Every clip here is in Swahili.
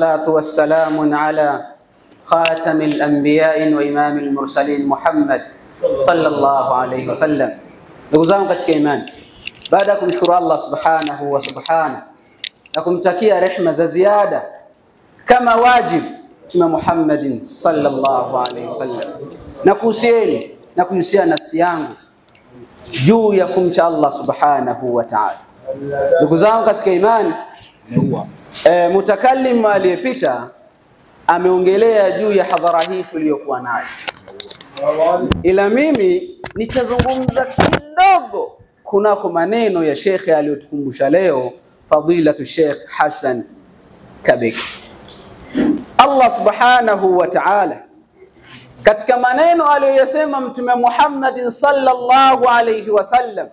Wassalatu wassalamu ala khatamil anbiya'i wa imamil mursalin Muhammad sallallahu alayhi wasallam. Ndugu zangu katika imani, baada ya kumshukuru Allah subhanahu wa subhanahu na kumtakia rehma za ziada kama wajib Mtume Muhammadin sallallahu alayhi wasallam, na kuhusieni na kuhusia nafsi yangu juu ya kumcha Allah subhanahu wa ta'ala. Ndugu zangu katika imani, mutakallim aliyepita ameongelea juu ya hadhara hii tuliyokuwa nayo, ila mimi nitazungumza kidogo kunako maneno ya shekhe aliyotukumbusha leo, Fadilatu Sheikh Hassan Kabeke. Allah subhanahu wa ta'ala katika maneno aliyoyasema Mtume Muhammadin sallallahu alayhi wasallam,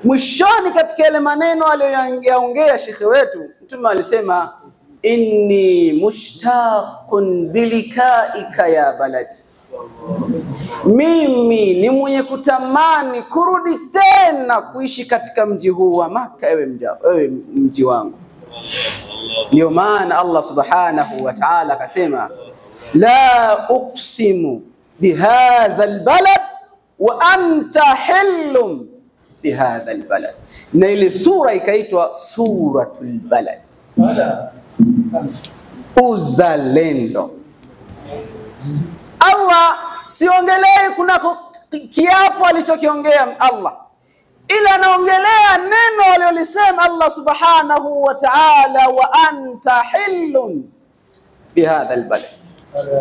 mwishoni katika yale maneno aliyoyaongea shekhe wetu, Mtume alisema inni mushtaqun bilikaika ya baladi, mimi ni mwenye kutamani kurudi tena kuishi katika mji huu wa Maka, ewe mji wangu. Ndio maana Allah subhanahu wa ta'ala akasema la uqsimu bihadha albalad wa anta hillum bihadha albalad, na ile sura ikaitwa suratul balad, uzalendo. Allah siongelei kunako kiapo alichokiongea Allah, ila anaongelea neno alilolisema Allah subhanahu wa ta'ala, wa anta hillun bihadha albalad.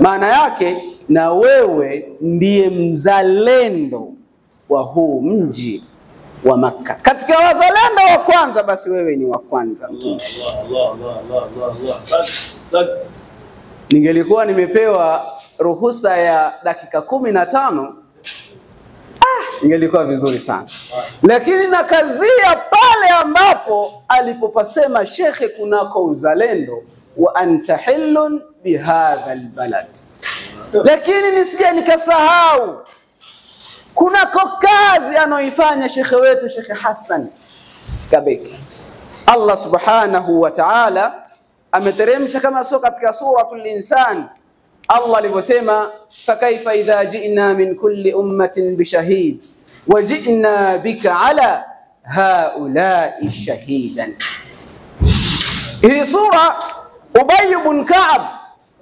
Maana yake na wewe ndiye mzalendo wa huu mji wa Makka. Katika wazalendo wa kwanza, basi wewe ni wa kwanza. Allah, Allah, Allah, Allah. Ningelikuwa nimepewa ruhusa ya dakika 15, ingelikuwa vizuri sana, lakini nakazia pale ambapo alipopasema shekhe kunako uzalendo, wa anta hillun bihadha albalad. Lakini nisije nikasahau kunako kazi anoifanya shekhe wetu Shekhe Hassan Kabeke. Allah subhanahu wa ta'ala ameteremsha kama sio katika suratul Insan, Allah alivyosema fakaifa idha ji'na min kulli ummatin bishahid wa ji'na bika ala haula'i shahidan. Hii sura Ubay ibn Ka'ab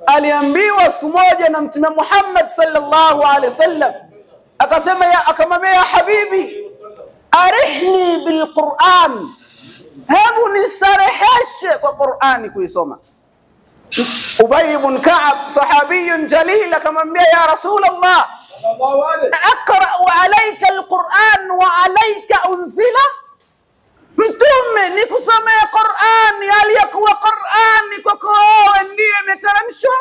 aliambiwa siku moja na Mtume Muhammad sallallahu alaihi wasallam, akasema akamwambia ya habibi, arihni bilquran, hebu nistareheshe kwa Qur'ani kuisoma. Ubay ibn Ka'ab sahabiyun jalil akamwambia ya Rasulullah, aqra'u alayka alquran wa alayka unzila, Mtume nikusomea Qur'ani, aliyakuwa Qur'ani kwako wewe ndiye imeteremshwa.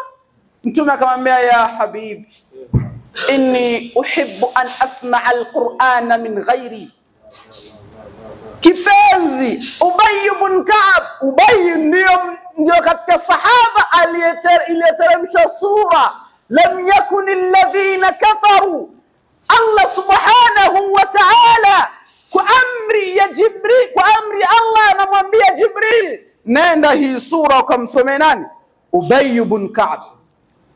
Mtume akamwambia ya habibi, inni uhibbu an asma'a alqur'ana min ghairi. Kipenzi Ubay ibn Ka'ab, Ubay ndio katika sahaba aliyeteremsha sura lam yakun alladhina kafaru. Allah subhanahu wa ta'ala kwa amri ya Jibril, kwa amri Allah anamwambia Jibril, nenda hii sura ukamsomee nani? Ubay ibn Ka'ab.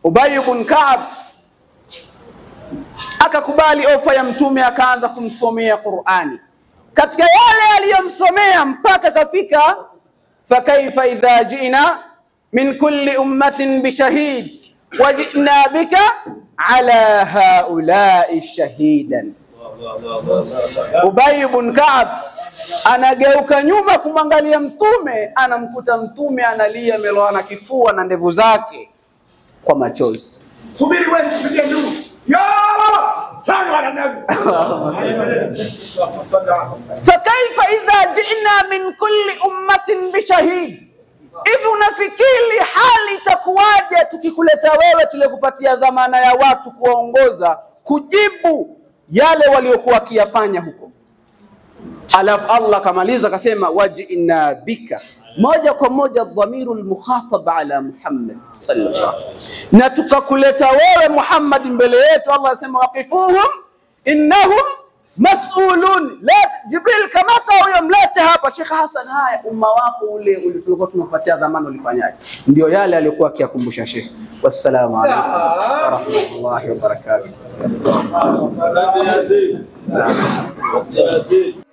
Ubay ibn Ka'ab akakubali ofa ya Mtume, akaanza kumsomea Qur'ani. Katika yale aliyomsomea mpaka kafika fakaifa idha ji'na min kulli ummatin bishahid wa ji'na bika ala haula'i shahidan. Ubay ibn Ka'ab anageuka nyuma kumwangalia Mtume, anamkuta Mtume analia, ameloana kifua na ndevu zake kwa machozi. Subiri wewe nikupigie nduru. Ya sallu ala nabi. Fakaifa idha ji'na min kulli ummatin bishahid, hivi unafikiri hali itakuwaje tukikuleta wewe tulikupatia dhamana ya watu kuwaongoza kujibu yale waliokuwa wakiyafanya huko? Alafu Allah kamaliza akasema wajina bika, moja kwa moja dhamiru al-mukhatab ala Muhammad sallallahu alaihi wasallam, na tukakuleta wewe Muhammad mbele yetu. Allah asema waqifuhum innahum Masulun, let Jibril, kamata huyo mlete hapa. Sheikh Hassan, haya umma wako ule ule tulikuwa tunakupatia dhamana ulifanyaje? Ndio yale aliyokuwa akiyakumbusha Sheikh. Wassalamu alaikum warahmatullahi wabarakatuh. Asante Yasin. Yasin.